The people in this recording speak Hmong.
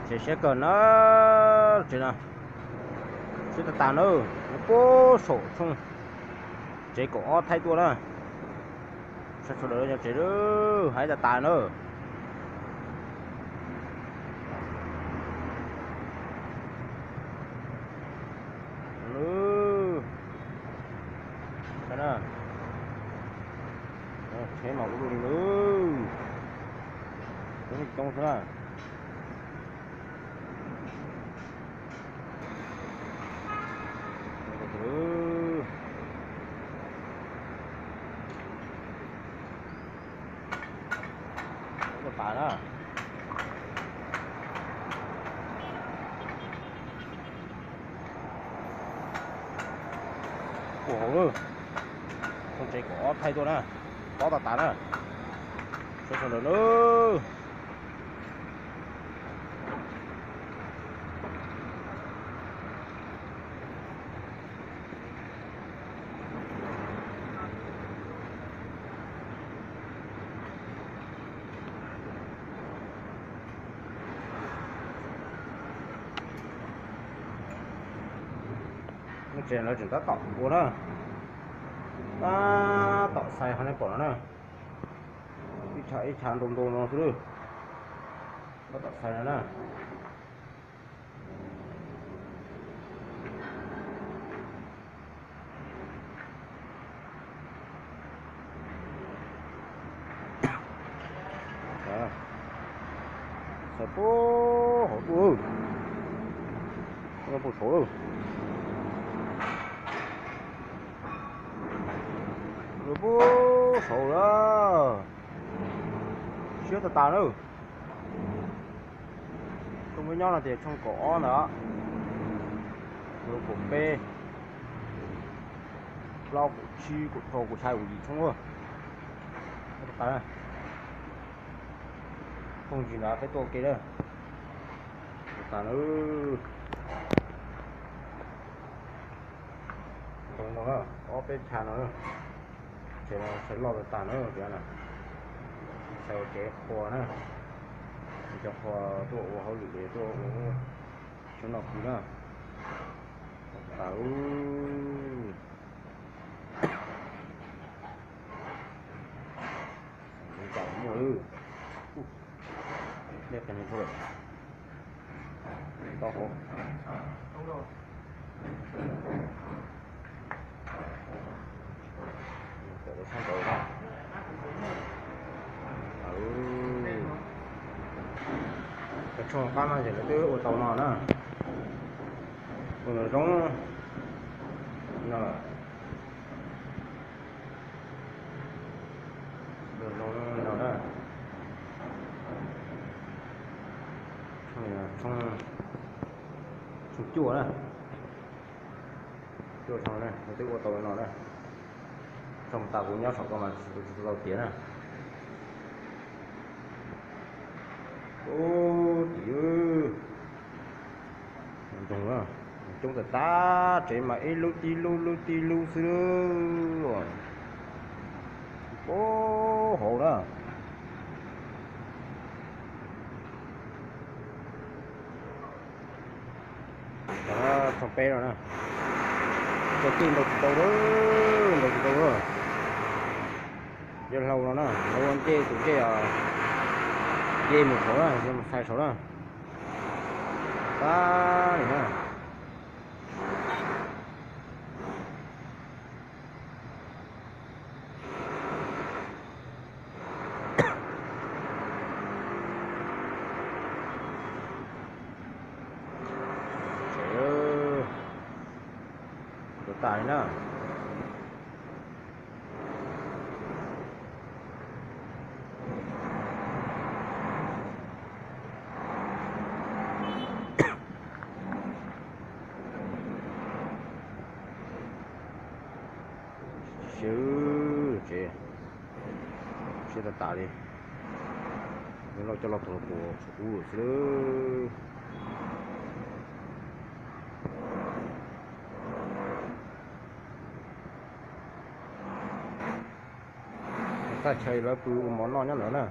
Tsev siab kawg na, tsev no siab tas tas na. Puag saum tshooj tsev kaum ob thaij tuaj na. Sawv daws nyob tsev, haib tas tas na. Tsheb mas ua luaj li na. Coob coob xwb na. Ua tas na. Ua hauv lawm. Tshooj tsev kaum ob thaij tuaj na. Tob tas tas na. Sawv daws na. Lub tsev no tseem tab tom ua na, tab tom xais qhov nej pom no na. Ib chav ib chav ntau ntau no xwb, tab tom xais no na. Xais puag hauv tuaj, puag saud lawm. Puag saud lawm, siab tas tas na. Tshooj peb nyob no tias tshooj kaum ob ntawd, kaum peb, plaub, kaum tsib, kaum rau, kaum xya, kaum yim tshooj. Phooj ywg no peb tuaj ua ke na. Tas na. Ntoo no na, ob peb chav no, tsev no tsev loj tas tas na, tias na, tsis txhais ua tsev qhua na, cov qhua tuaj ua hauj lwm es tuaj ua tsheb noj kwv na. Tas. Muaj lawm. Dej qis tau hauv. Tawm sab nraud na. Cov tshooj qab no ces lawv twb ua tau no na. Ua no zoo no. Zoo no na. Tshooj cuaj na. Cuaj tshooj na, lawv twb ua tau no na. Tshooj tas kuv nyob saum ko mas tsis tau tiav na. Ub, tim ntoo na, coob tas tas, tsev mas ib lub tib lub, lub tib lub xwb. Puag hauv na. Cov tshooj peb no na, cov tij ntaus tsis tau, ntaus tsis tau. Yog hlau no na, lawv ua ncej tus ncej, ncej mus saud na, yog mus xais saud na. Pab li na. Tus tas li na. Siab, tsev siab tas tas li. Nyob loj coj loj tus los puas ub xwb lawm. Txaj chaw lawv pw ua mov noj nyob ntawd na.